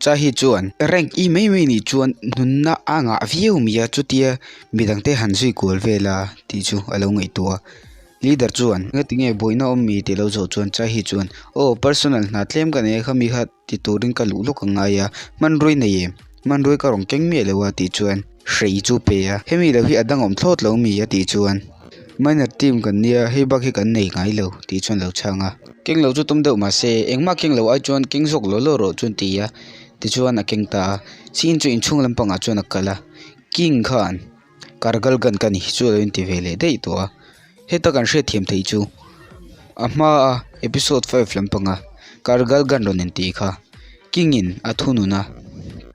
Chahi chuan, Rank i mai mai nih chuan nunna a ngah viau mai a, chutia midangte han zui kual vel a tih chu a lo ngaihtuah a. Leader chuan, Ngatinge buaina awm mi tih lo zawh chuan Chahi chuan, Aw, personal hna tlem ka nei a, khami kha ti turin ka luh lawk ang ngai a, hmanrui nei em? Hmanrui ka rawn keng miah lo a tih chuan hrei chu pe a, hemi lo hi a dangawm thlawt lo mi a tih chuan minor team kan nia hei bak hi kan nei ngai lo tih chuan lo chhang a. Keng lo chu tum deuh mahse engmah keng lo ai chuan keng zawk law law rawh chuan ti a tichuan a keng ta a, chin chu inchhung lampangah chuan a kal a, king khan kargal gun ka ni chu a lo inti ve leh daih tawh a. Heta kan hriatthiam theih chu a hmaa episode 5 lampanga Kargal gun rawn intih kha King in a thunun a,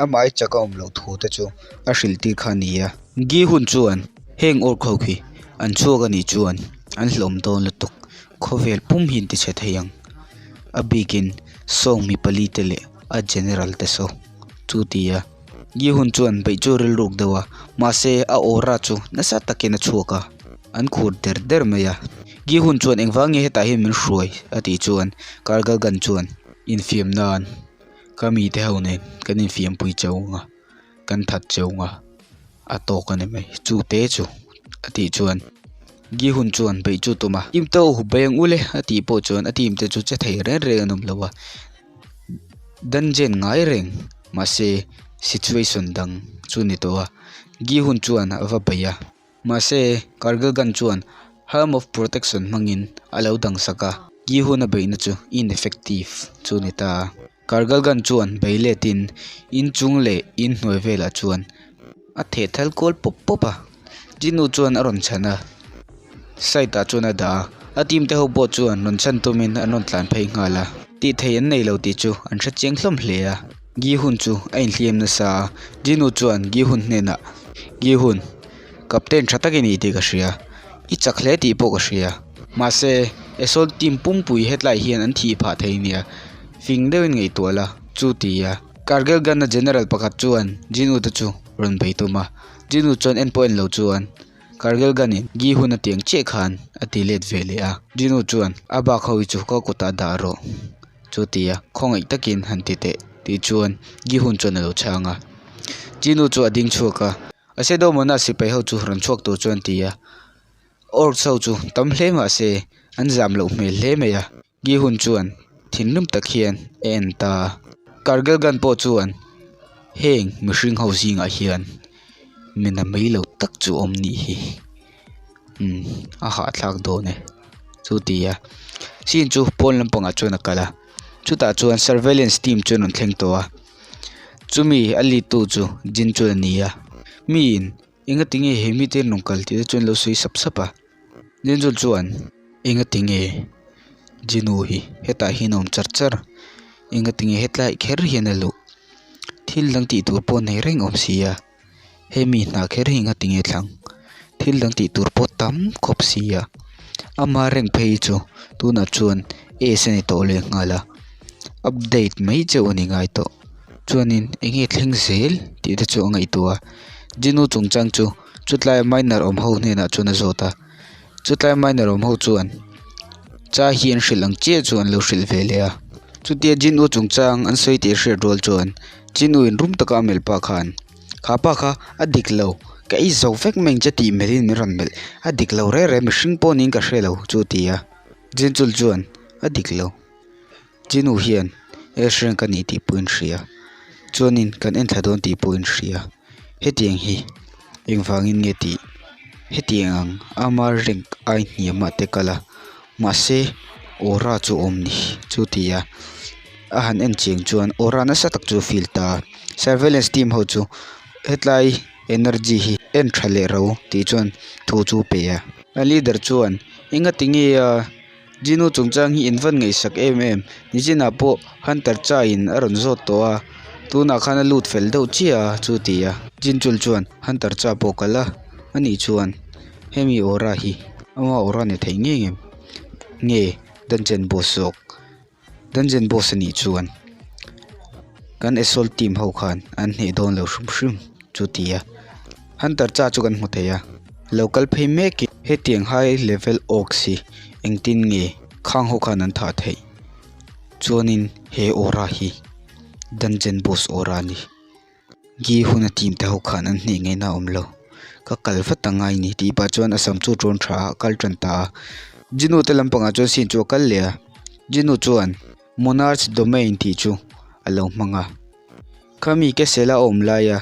amah i chak a awm loh thu te chu a hrilh tir kha a ni a. Gi hun chuan heng orc ho khi an chhuak a nih chuan an hlawm dawn lutuk, khawvel pum hi an tichhe thei ang. A bikin sawng mi pali te leh a general te saw chu ti a. Gi hun chuan beih chu rilruk deuh a, mahse a aura chu nasa takin a chhuak a. An khur der der mai a, Gi hun chuan engvang nge hetah hian min hruai a tih chuan Kargal Gan chuan infiam nan ka mite ho nen kan infiam pui cheu ang a, kan that cheu ang a, a tawk a ni mai chu te chu a tih chuan Gi hun chuan beih chu tum a, Team te ho bei ang ule a tih pawh chuan a team te chu che thei reng reng an awm lo a, dungeon ngai reng mahse situation dang chu ni tawh a, Gi hun chuan a va bei a. Mahse, Kargil Gun chuan Helm of Protection hmangin a lo dang sak a, Gi hun a beihna chu ineffective chu a ni ta a. Kargil Gun chuan bei letin inchung leh inhnuai velah chuan a theh thal kual pawp pawp a, Jinu chuan a rawn chhan a, side ah chuan a dah a, a team te ho pawh chuan rawn chhan tumin an rawn tlan phei nghal a, tih theih an nei lo tih chu an hre chiang hlawm hle a. Gi hun chu a inhliam nasa a, Jinu chuan Gi hun hnenah, Gi hun, captain tha tak i ni tih ka hria, i chak hle tih pawh ka hria. Mahse, Assault team pumpui hetlai hian an thih phah thei nia, fing deuhin ngaihtuah la, chu ti a. Kargil Gun-a general pakhat chuan Jinu te chu rawn bei tum a, Jinu chuan en pawh en lo chuan Kargil Gun-in Gi hun a tiang chiah khan a ti let ve leh a, Jinu chuan a bak ho hi chu ka kutah dah rawh. Chu ti a, khawngaih takin han ti teh tih chuan Gihun chuan a lo chhang a. Chinu chu a ding chhuak a, a Pseudomonas sipai ho chu rawn chhuak tur chuan a ti a. Orcs ho chu tam hle mah se an zam loh hmel hle mai a. Gihun chuan thinrim tak hian a en ta a. Kargil gun pawh chuan heng mihring ho zingah hian mi na mai lo tak chu awm nih hi. Umm a hahthlak dawn e chu ti a scene chu pawn lampangah chuan a kal a chutah chuan surveillance team chu an rawn thleng tawh a chumi a lead tu chu jin chu a ni a miin enga tinge he mite an rawn kal tih te chu an lo sawi sap sap a jin chu chuan enga tinge jinu hi hetah hian a awm char char enga tinge hetlai kher hian a luh thil dang tih tur pawh nei reng awm si a. Hemi hna kher hi nga tinge thlang thil dang tih tur pawh tam khawp si a ama rank phei chu tunah chuan ace a ni tawh leh nghal a update mai chauh a ni ngai tawh chuanin eng nge thleng zel tih te chu a ngaihtuah a Jinu chungchang chu chutlai minor awm ho hnenah chuan a zawt a chutlai minor awm ho chuan chai hi an hrilh ang chiah chu an lo hrilh ve leh a chutia Jinu chungchang an sawi tih hriat rual chuan. Chinu in rum taka a melh pah khan kha pa kha a dik lo ka ei zo vek mai ang che tih melh in min rawn melh a dik lo reng reng mihring pawh niin ka hre lo chu a ti a Jinchul chuan a dik lo Chinu hian Asher ka ni tih pawh in hria chuanin kan en thla dawn tih pawh in hria hetiang hi engvangin nge tih hetiang ang ama rank ai hniam ah te kal a mahse aura chu a awm ni chu a ti a. A han en chiang chuan aura nasa tak chu a feel ta a surveillance team ho chu hetlai energy hi en tha leh ro tih chuan thu chu a pe a. A leader chuan enga tinge a Jinu chungchang hi in van ngaihsak em em nichinah pawh hunter chai in a rawn zawt tawh a tunah khan a lut fel deuh chiah a chu ti a. Jinchul chuan hunter cha pawh kal a anih chuan hemi aura hi ama aura ni thei ngei ngem nge dungeon boss zawk. Dungeon boss a nih chuan kan assault team ho khan an hneh dawn lo hrim hrim chu ti a hunter cha chu kan hmu thei a lo kal phei mek in hetiang high level orcs hi engtin nge khang ho khan an thah theih chuanin he aura hi. Dungeon boss aura a ni. Gi huna team te ho khan an hneh ngaihna a awm lo. Ka kal vat a ngai ni tih pah chuan a sam chu a tawn tha a, a kal tan ta a. Jinu te lampangah chuan scene chu a kal leh a, Jinu chuan Monarch Domain tih chu a lo hmang a. Khami Kesel a awm laia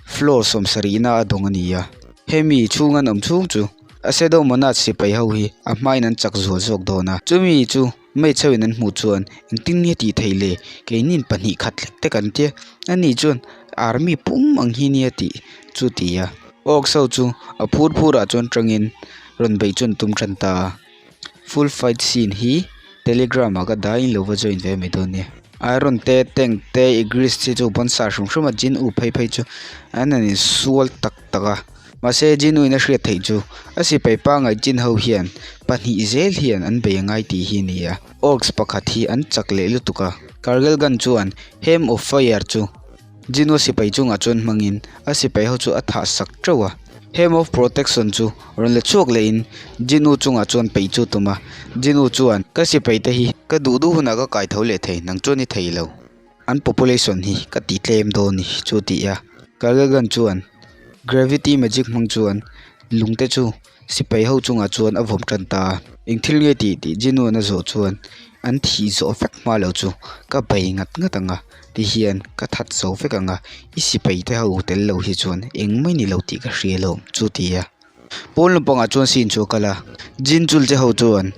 floor sawmsarihna a dawng a ni a, hemi chhung an awm chhung chu a Shadow Monarch sipai ho hi a hmain an chak zual zawk dawn a, chumi chu Hmeichhe in an hmuh chuan engtin nge tih theih le keinin pahnih khat hlek te kan tia ani chuan army pum ang hi nia tih chu ti a orcs ho chu a phur phur ah chuan tangin rawn beih chu an tum tan ta a full fight scene hi telegram ah ka daiin lo va join ve mai dawn nia iron te tank te igris te chu pawn sa hrim hrim a jin u phei phei chu an han insual tak tak a. Mahse, Jin-uin a hriat theih chu a sipai pangngai chin ho hian pahnih zel hian an bei angai tih hi a ni a. Orcs pakhat hi an chak leh lutuk a. Kargil Gun chuan Helm of Fire chu Jin-u sipai chungah chuan hmangin a sipai ho chu a thah sak teuh a. Helm of Protection chu rawn la chhuak lehin Jin-u chungah chuan peih chu tum a. Jin-u chuan, Ka sipai te hi ka duh duh hunah ka kai tho leh thei, nang chuan i thei lo. An population hi ka ti tlem dawn ni chu ti a. Kargil Gun chuan Gravity magic hmang chuan lungte chu sipai ho chungah chuan a vawm tan ta a. Eng thil nge tih tih Jinu-a'n a zawh chuan an thih zawh vek hma lo chu ka bei ngat ngat ang a ti hian ka that zo vek ang a i sipai te ho tel lo hi chuan engmah ni lo tih ka hria lawm chu ti a. Pawn lampangah chuan scene chu a kal a Jin chul che ho chuan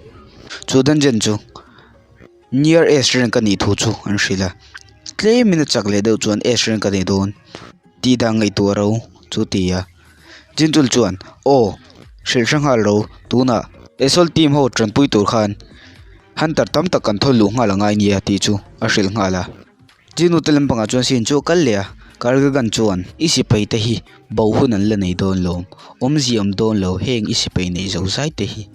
chu dungeon chu. Near S rank a nih thu chu an hrilh a, tlemin a chak leh deuh chuan S rank a ni dawn tih dan ngaihtuah ro chu ti a. Jinchul chuan aw hrilh hre nghal ro tunah Assault team ho tanpui tur khan Hunter tam tak kan thawn luh nghal a ngai nia tih chu a hrilh nghal a. Chinu te lampangah chuan scene chu a kal leh a, Kargagan chuan i sipai te hi bo hun an la nei dawn lo, awmzia awm dawn lo heng i sipai neih zo zai te hi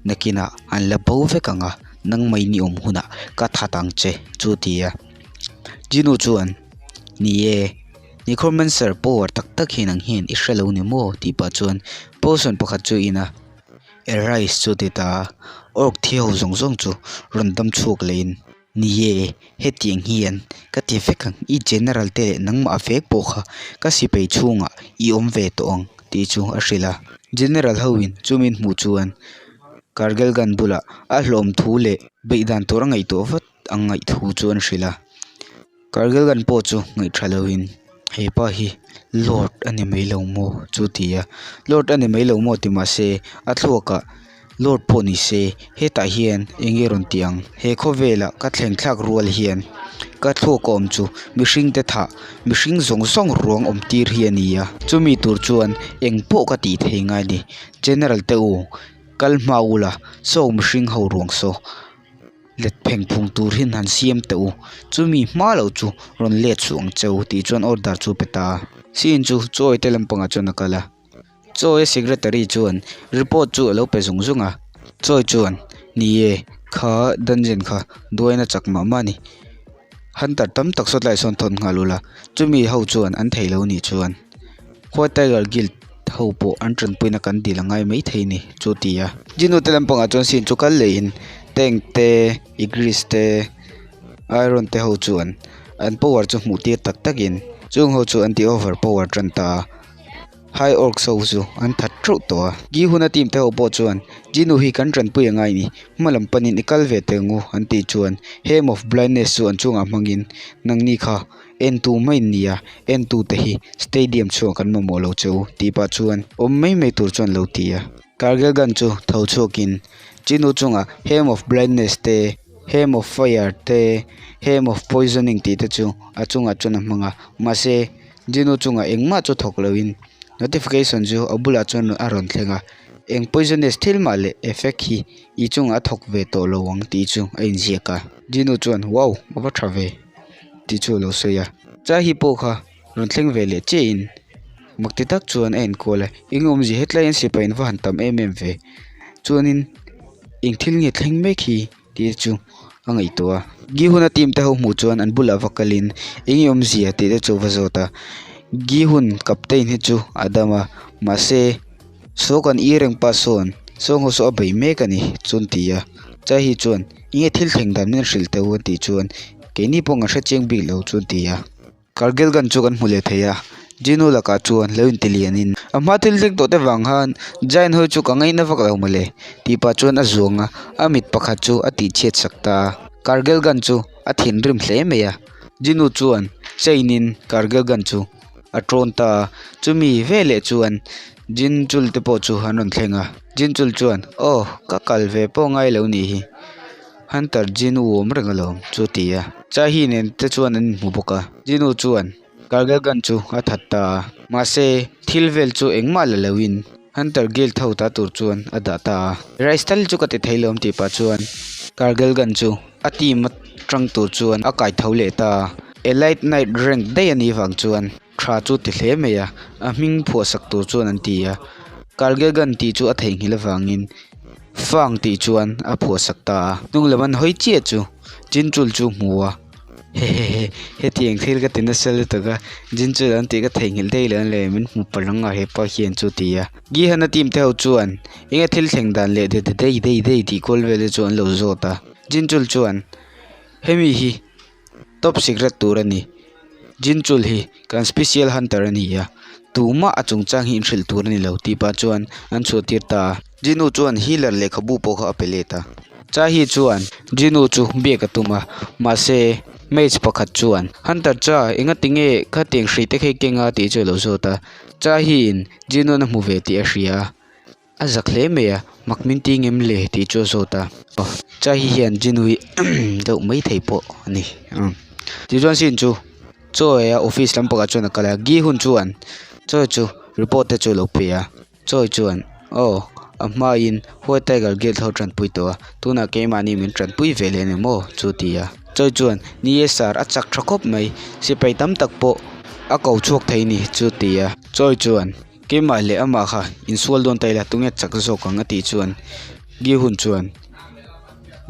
nakinah an la bo vek ang a, nangmah in i awm hunah ka that ang che chu a ti a. Chinu chuan ni e, Necromancer power tak tak hi nang hian i hre lo ni maw tih pah chuan potion pakhat chu a in a, Arise chu a ti ta a, orc thi ho zawng zawng chu rawn dam chhuak leh in. Ni e, hetiang hian ka ti vek ang, i general te leh nangmah vek pawh kha ka sipai chhungah i awm ve tawh ang tih chu a hrilh a. General hoin chumin hmuh chuan Kargil gun bulah a hlawm thu leh beih dan tur a ngaihtuah vat ang ngaih thu chu an hrilh a. Kargil gun pawh chu ngaih tha loin he pa hi lord a ni mai lo maw chu ti a, lord a ni mai lo maw ti mahse a thluakah Lord pawh ni se hetah hian eng nge rawn tih ang? He khawvelah ka thleng thlak rual hian ka thluak awm chu mihring te thah mihring zawng zawng ruang awm tir hi a ni a. Chumi tur chuan eng pawh ka tih thei ngai ni. General te u kal hma ula saw mihring ho ruang saw let pheng phung tur hian han siam teh u. Chumi hma loh chu rawn let suh ang che u tih chuan order chu pe ta a. Scene chu chaw te lampangah chuan a kal a. Chawi secretary chuan report chu a lo pe zung zung a, Chawi chuan ni e, kha dungeon kha duaina chak mah mah a ni. Hunter tam tak sawtlai sawn thawn nghal ula, chumi ho chuan an thei lo nih chuan White Tiger Guild ho pawh an tanpuina kan dil a ngai maithei ni chu ti a. Jinu te lampangah chuan scene chu kal lehin tank te, Igris te, Iron te ho chuan an power chu hmuh tir tak takin chung ho chu an ti over power tan ta a. High Orcs ho chu an that teuh tawh a. Gi huna team te ho pawh chuan Jinu hi kan tanpui a ngai ni, hma lam panin i kal ve teh ang u an tih chuan Helm of Blindness chu an chungah hmangin nangni kha entu mai in nia, entu te hi stadium chhuah kan mamawh lo che u tih pah chuan awm mai mai tur chuan lo ti a. Kargil gun chu tho chhuakin Jinu chungah Helm of Blindness te, Helm of Fire te, Helm of Poisoning tih te chu a chungah chuan a hmang a, mahse Jinu chungah engmah chu thawk loin notification chu a bulah chuan a rawn thleng a, eng poisonous thil mah leh effect hi i chungah a thawk ve tawh lo ang tih chu a inziak a. Jinu chuan wow a va tha ve tih chu a lo sawi a. Chai hi pawh kha rawn thleng ve leh chiahin mak ti tak chuan a enkual a, eng awmzia hetlai hian sipai in va han tam em em ve chuanin eng thil nge thleng mek hi. tih chu a ngaihtuah a Gihun a team te ho hmuh chuan an bulah va kalin eng nge awmzia tih te chu a va zawt a Gihun captain hi chu a dam a mahse saw kan i reng pa sawn sawng ho saw a bei mek a ni chu an ti a Chai hi chuan eng nge thil thleng dan min hrilh teh u an tih chuan. Keini pawh kan hrechiang bik lo chu an ti a. Kargil gun chu kan hmu leh thei a, Jinu lakah chuan lo inti lianin a hma thil thleng tawh te vang khan Giant hawi chu ka ngaina vak lo mawle tih pah chuan a zuang a, a mit pakhat chu a tihchhiat sak ta a. Kargil gun chu a thinrim hle mai a, Jinu chuan chain in Kargil gun chu a tawn ta a, chumi veleh chuan Jin chul te pawh chu an rawn thleng a, Jin chul chuan aw ka kal ve pawh ngai lo nih hi. Hunter Jinu awm reng alawm chu a ti a. Chaihi nen te chuan an inhmu bawk a. Jinu chuan Kargil gun chu a that ta a. Mahse, thil vel chu engmah la loin Hunter Guild ho ta tur chuan a dah ta a. Rice tal chu ka ti thei lawm tih pah chuan Kargil gun chu a team atang tur chuan a kai tho leh ta a. Elite Knight rank daih a nih vang chuan tha chu ti hle mai a, a hming phuahsak tur chuan an ti a. Kargil gun tih chu a theihnghilh avangin Fang tih chuan a phuahsak ta a. Hnung lam an hawi chiah chu Jinchul chu hmu a, Hehehe, hetiang thil ka ti nasa lutuk a, Jinchul an tih ka theihnghilh daih lo le, min hmu palh ang a hepa hian chu ti a. Gihana team te ho chuan enge thil thleng dan leh de de dei dei dei tih kual vel te chu an lo zawt a. Jinchul chuan hemi hi Top secret tur a ni. Jinchul hi kan special hunter a ni a, tumah a chungchang hi inhrilh tur a ni lo tih pah chuan an chhuah tir ta a. Jinu chuan healer lehkhabu pawh kha a pe let a. Chahi chuan Jinu chu biak a tum a, mahse mage pakhat chuan Hunter cha engati nge khatiang hrui te kha i keng a tih chu a lo zawt a. Chahiin Jinu-an a hmu ve tih a hria a. A zak hle mai a, mak min ti ngem le tih chu a zawt a. Aw chai hi hian Jinui deuh mai thei pawh a ni. Tichuan Sin chu chaw ei a office lam pakhat chuan a kal a, Gi hun chuan chaw chu report te chu a lo pe a, chaw chuan aw a hmain White Tiger Guild ho tanpui tawh a, tunah keimahni min tanpui ve leh a ni maw chu a ti a. Chaw chuan ni e sir a chak tha khawp mai, sipai tam tak pawh a ko chhuak thei a ni chu a ti a. Chaw chuan. Keimah leh amah kha insual dawn ta ila tunge chak zawk ang a tih chuan Gihun chuan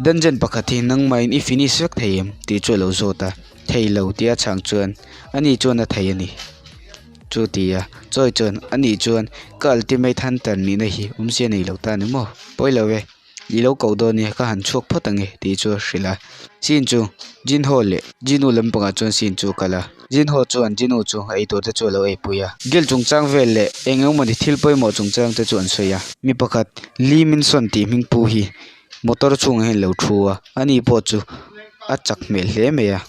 Dungeon pakhat hi nangmahin i finish vek thei em tih chu a lo zawt a, thei lo tih a chhang chuan ani chuan a thei a ni chu ti a, Choi chuan ani chuan ka ultimate hunter nihna hi awmzia nei lo ta ni maw pawi lo e. I lo koh dawn nia ka han chhuak phawt ang e tih chu a hrilh a. Sin chu Jin Ho leh Jinu lampangah chuan Sin chu a kal a. Jin Ho chuan Jinu chu a eitur te chu a lo eipui a. Gil chungchang vel leh eng engmawni thil pawimawh chungchang te chu an sawi a. Mi pakhat Lee Min Son tih hming pu hi motor chhungah hian a lo thu a, ani pawh chu a chak hmel hle mai a.